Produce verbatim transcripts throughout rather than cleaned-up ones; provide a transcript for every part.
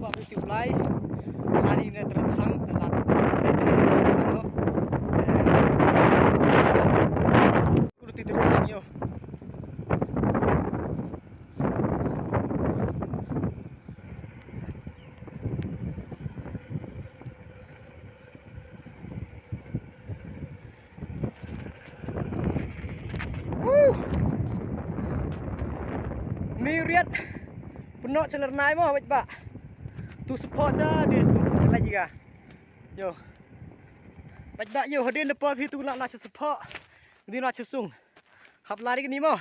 Wa phi tu lai. Lani ne terchang, lan. Te terchang, no. Eh, terchang. Kudu ti terchang yo. Woo! Ni riat. Pynnoh cha Lyrnai mo, bait ba. Tu support cha, di tu. Lai jiga. Yo. Bait ba yo, hadien da por phi tu la la cha support. Di la cha sung. Hap lari ni mo.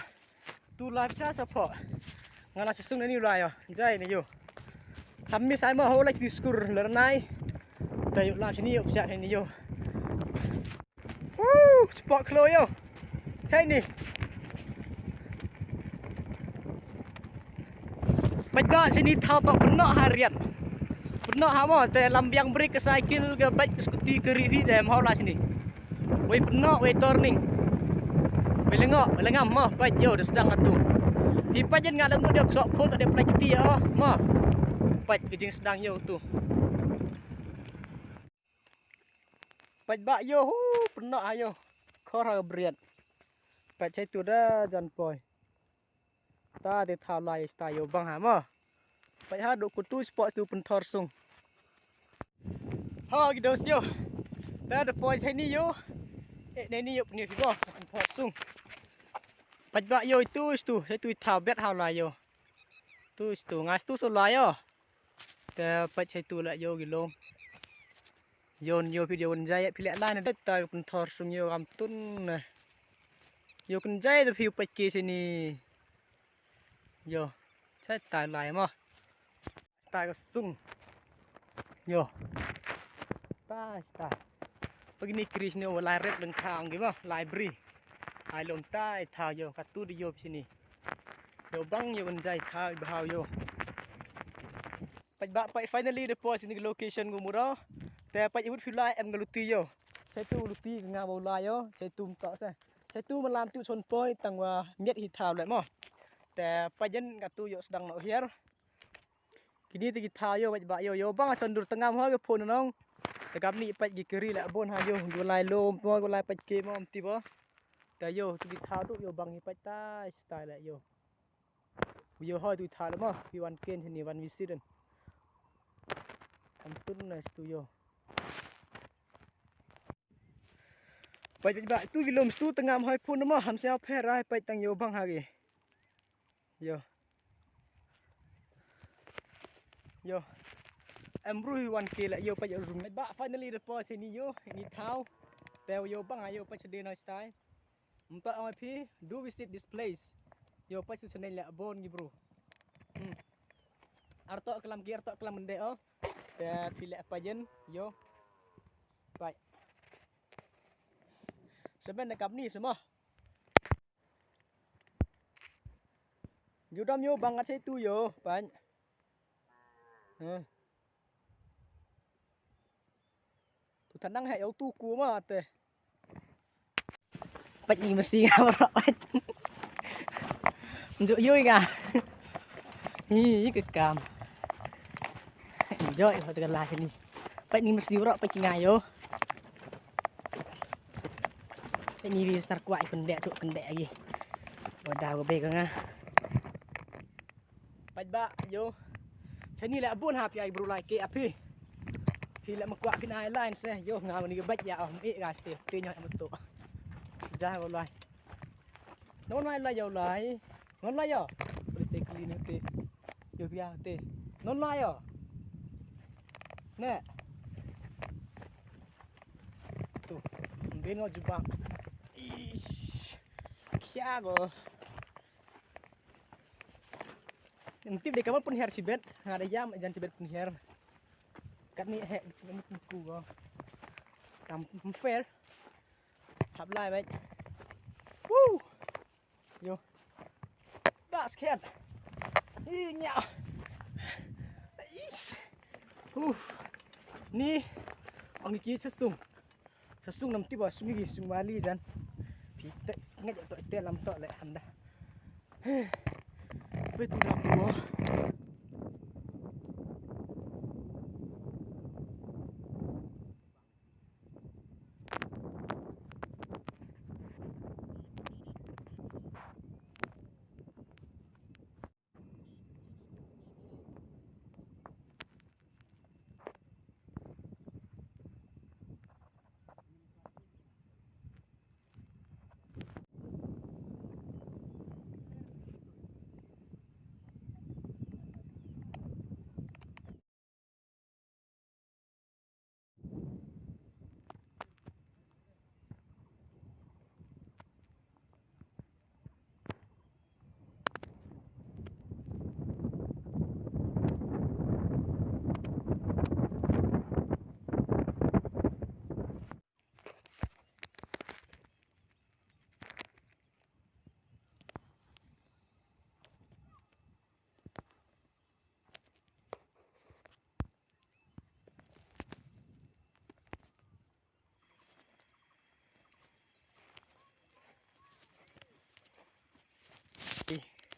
Tu la cha support. Nga la cha sung ni la yo. Jai ni yo. Ham mi sai mo ho la ki skur Lyrnai. Ta yo la chini yo psiat ni yo. Woo, support klo yo. Chai ni. Bait ba chini thaw to pynnoh ha riat. Pynnoh ha mo te lam biang brake ka cycle ka bait ka scooty ka ri phi te mo la chini. Wei pynnoh, wei turning. Wei lengoh, wei lengam mo, bait yo, da sdang atu. Hi bait jan nga la ngut yo, sok khol ta de plai kti yo, mo. Bait ka jingsdang yo tu. Bait ba yo, hu, pynnoh ha yo. Khor ha briat. Bait chai tu da jan poi. Ta de thaw lai sta yo bang ha mo. Bait ha du kutu spot tu pynthor sung. Ha ki dos yo. Ta de poi chai ni yo. E ne ni yo pynthor sung. Bait ba yo tu stu, chai tu thaw bet ha lai yo. Tu stu, nga stu so lai yo. Te pait chai tu la yo ki long. Yon yo video wan jai phi le lai ne ta pynthor sung yo kam tun ne. Yo kan jai da phi pait ke sini. Yo, chai tai lai mo. Tai ka sung. Yo. Tai tai. Pagini kris ni wa lai rep leng thang gi mo, lai bri. Ai lom tai thaw yo, ka tu di yo sini. Yo bang yo kan jai thaw i bhau yo. Pait ba pait finally da poi sini ki location ngu mura. Te pait i wut phi lai em nga luti yo. Chai tu luti nga wa lai yo. Chai tu mta se. Chai tu malam tu chon poi tang wa miet hi thaw le mo. Te pait jen nga tu yo sdang no hiar. Kini te ki thaw yo pait ba yo yo bang chon dur tangam ho yo phone nong. Te kam ni pait ki kri le bon ha yo. Yo lai lo mo yo lai pait ke mo mti bo. Te yo tu ki thaw tu yo bang hi pait tai style le yo. Yo hoi tu thaw le mo, pi wan ken ni wan visit den. Am tun na stu yo. Pait ba tu ki lum stu tangam hoi phun mo, ham sia phe rai pait tang yo bang ha ki. Yo. Yo. Em ru hi wan ke le yo pait rum. Ba finally da poi sini yo, ni thaw. Te yo bang ha yo pait de no style. Mta ong phi, do visit this place. Yo, pait tu channel le bon gi bro. Hmm. Arto klam ki, arto klam mende o. Te phi le pajen, yo. Pait. Seben ne kap ni semo. Yo dam yo bang ngat tu yo, pait. Huh. Tu thanang he yo tu ku ma te. Pait ni masi nga bro pait. Njuk yui nga. Hi, hi ke kam. Enjoy ho te la ni. Pait ni masi bro pait nga yo. Pait ni ri sar kwah i pendek, cuk pendek lagi. Wadah, wa be ka nga. Pait ba, yo. Chani le abun ha pia i bru lai ke api. Phi le makwa phi na line se, yo, nga ni bait ya, oh, e ga ste, te nya ma to. Sejah ko lai. Non lai lai yo lai. Non lai yo. Boleh te kli ni te. Yo pia te. Non lai yo. Ne. Tu. Bin ngo jubak. Ish. Kya ko. Ntip de kamal pun her chibet, nga da yam jan chibet pun her. Kat ni he, ni pun ku go. Tam fair. Hap lai bai. Woo! Yo. Basket. Inya. Is. Uh. Ni. Ang ki chasung. Chasung nam ti ba sung ki sung wali jan. Phi te ngai to te lam to le handa. Phi tu na ko.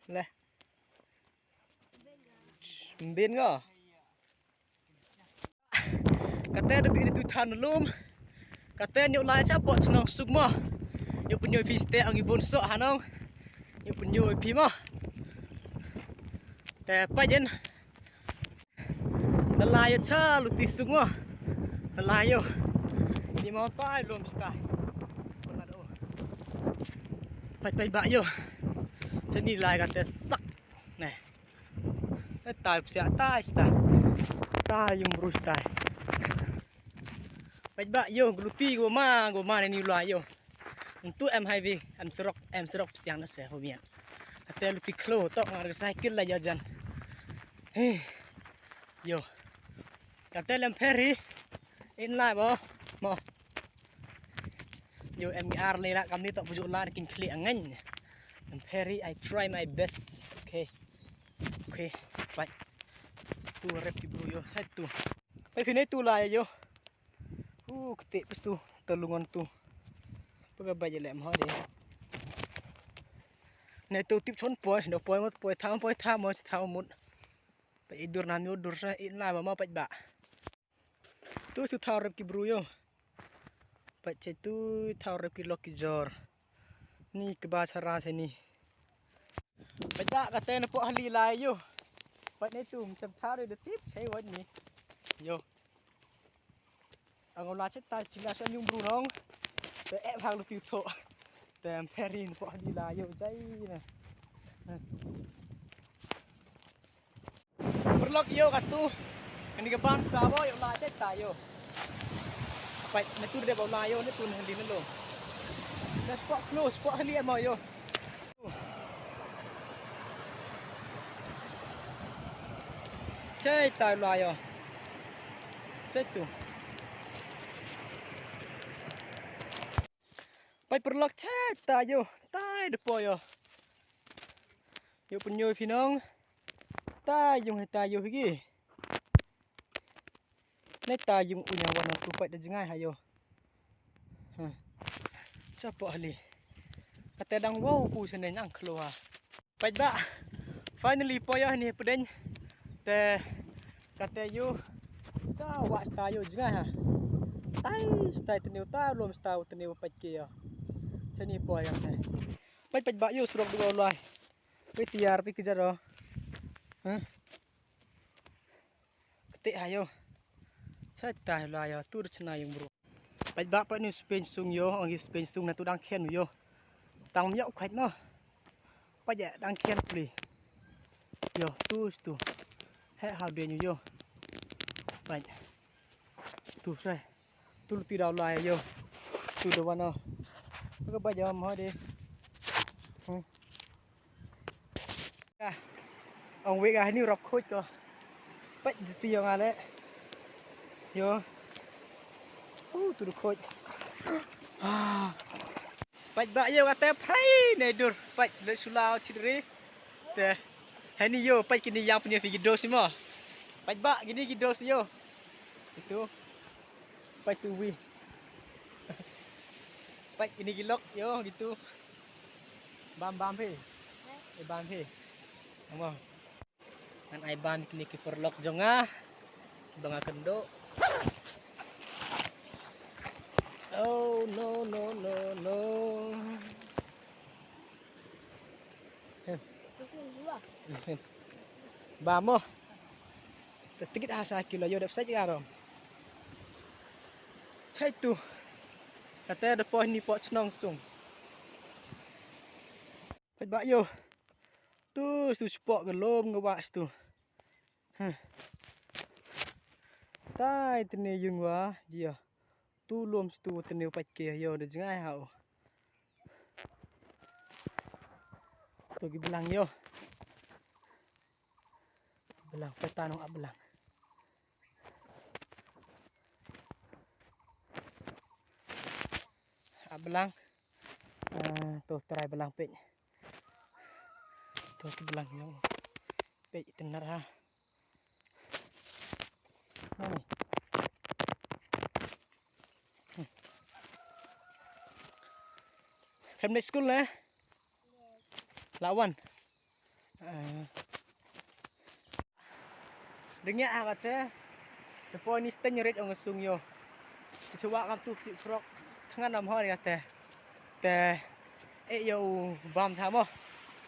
Le. Mbin ko. Kate da tu ini tu than lum. Kate ñiuh lai cha poh chnong suk mo. Ñiuh pynñiuh phi ste ang i bun soh hanong. Ñiuh pynñiuh phi mo. Te pa jen. Da lai yo cha luti suk mo. Da lai yo. Ni mo tai lum stai. Pait pait ba yo. Cha ni lai kate sak. Ne. Eh, tai psiah tai stai. Tai yung bru stai. Pait ba yo, gluti go ma, go ma ne ni lai yo. Ntu em highway, em surok, em surok psiang na se ho mian. Ate luti khlo tok ngar cycle la ya jan. He. Yo. Kate lem ferry. In lai bo. Mo. Yo em ar le la kam ni tok bujuk lar kin khli angen. Lem ferry, I try my best. Okay. Okay. Bye. Tu rep ki bru yo. Hai tu. Bye phi ne tu lai yo. U kti pes tu, te lungon tu. Pega ba je lem ho de. Ne tu tip chon poi, do poi mot poi tham, poi tham mo tham mut. Pa i dur nam yo dur sa i na ba ma pait ba. Tu tu thaw rep ki bru yo. Pait che tu thaw rep ki lok ki jor. Ni ke ba chara se ni. Pait ba kate na po hali lai yo. Pait ne tu, chem thaw de tip che wat ni. Yo. Ang la chet ta chila sa yung bru nong. Te e phang lu piu tho. Te am pherin po di la yo jai na. Pyrlok yo katu. Kani ka ban ta bo yo la chet ta yo. Pai na tur de bo la yo ne tun handi na lo. Te spot close, spot handi mo yo. Chai tai la yo. Chai tu. Pai pyrlok chai tai yo. Tai de po yo. Yo pynyo phi nong. Tai yung hai tai yo hi ki. Ne ta yung u ñang wan tu pait da jngai ha yo. Ha. Chapo hali. Kate dang wow pu sene ñang khlo ha. Pait ba. Finally po ya ni pdeng. Te kate yo. Cha wa sta yo jngai ha. Tai sta tene ta lom sta tene pait ke yo. Chani po ya te. Pait pait ba yo surok du lai. Pait tiar pi kejar ro. Ha. Kate ha yo. Chai tai la yo, tur chna yung bru. Pait ba pa ni spin sung yo, ang spin sung na tu dang khen yo. Tang myok khait mo. Pa ja dang khen pli. Yo, tu tu. He ha de yo. Pait. Tu sai. Tu ti dau lai yo. Tu do wano. Ka ba jam ha de. Hmm. Ong wei ka ni rop khoj ko. Pait jiti yo nga le. Yo. Uh, tu du khoj. Ah. Pait ba yo kate phai ne dur. Pait le sula chidri. Te. Hani yo pait kini yang punya video simo. Pait ba kini video si yo. Itu. Pait tu wi. Pait kini gilok yo gitu. Bam bam he. Eh bam he. Amo. Ngan ai bam kini ki pyrlok jong nga. Ba nga kendo. Oh no no no no. Hem. Hem. Ba mo. Te tikit ha sa kilo yo dep sa jiga rom. Chai tu. Kate da po ni po chnong sung. Pait ba yo. Tu stu spot ka lom nga wa stu. Huh. Tai tene yung wa jia. Tu lom stu tene pait ke yo da jngai ha o. Tu ki blang yo. Blang peta nong ap blang. Ap blang. Ah, tu try blang peit. Tu ki blang yo. Peit tenar ha. Nani. Hmm. Hem na school na? Lawan. Dang ya ha kate. Te poi ni steng rit ong sung yo. Te sewa kam tu si surok thngan nam hoi kate. Te e yo bam tha mo.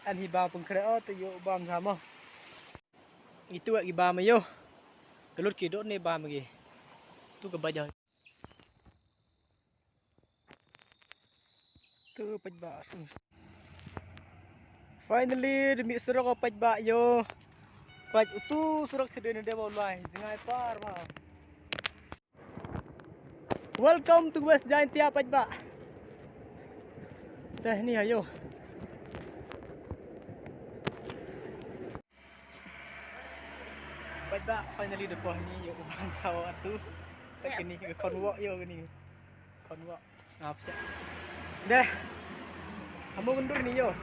Em hi bam pengkre o te yo bam tha mo. Itu ki bam yo. Te lut ki dot ni bam ki. Tu ka bajai. Tu paidbah. Finally, da mih surok o paidbah yo. Pait utu surok chede ne de ba lai. Jngai par ba. Welcome to West Jaintia paidbah. Te ni ayo. Paidbah, finally da poi ni yo u bam chaw atu. Te kini ka khon wok yo kini. Khon wok. Ngap se. Deh. Hamu kendur ni yo.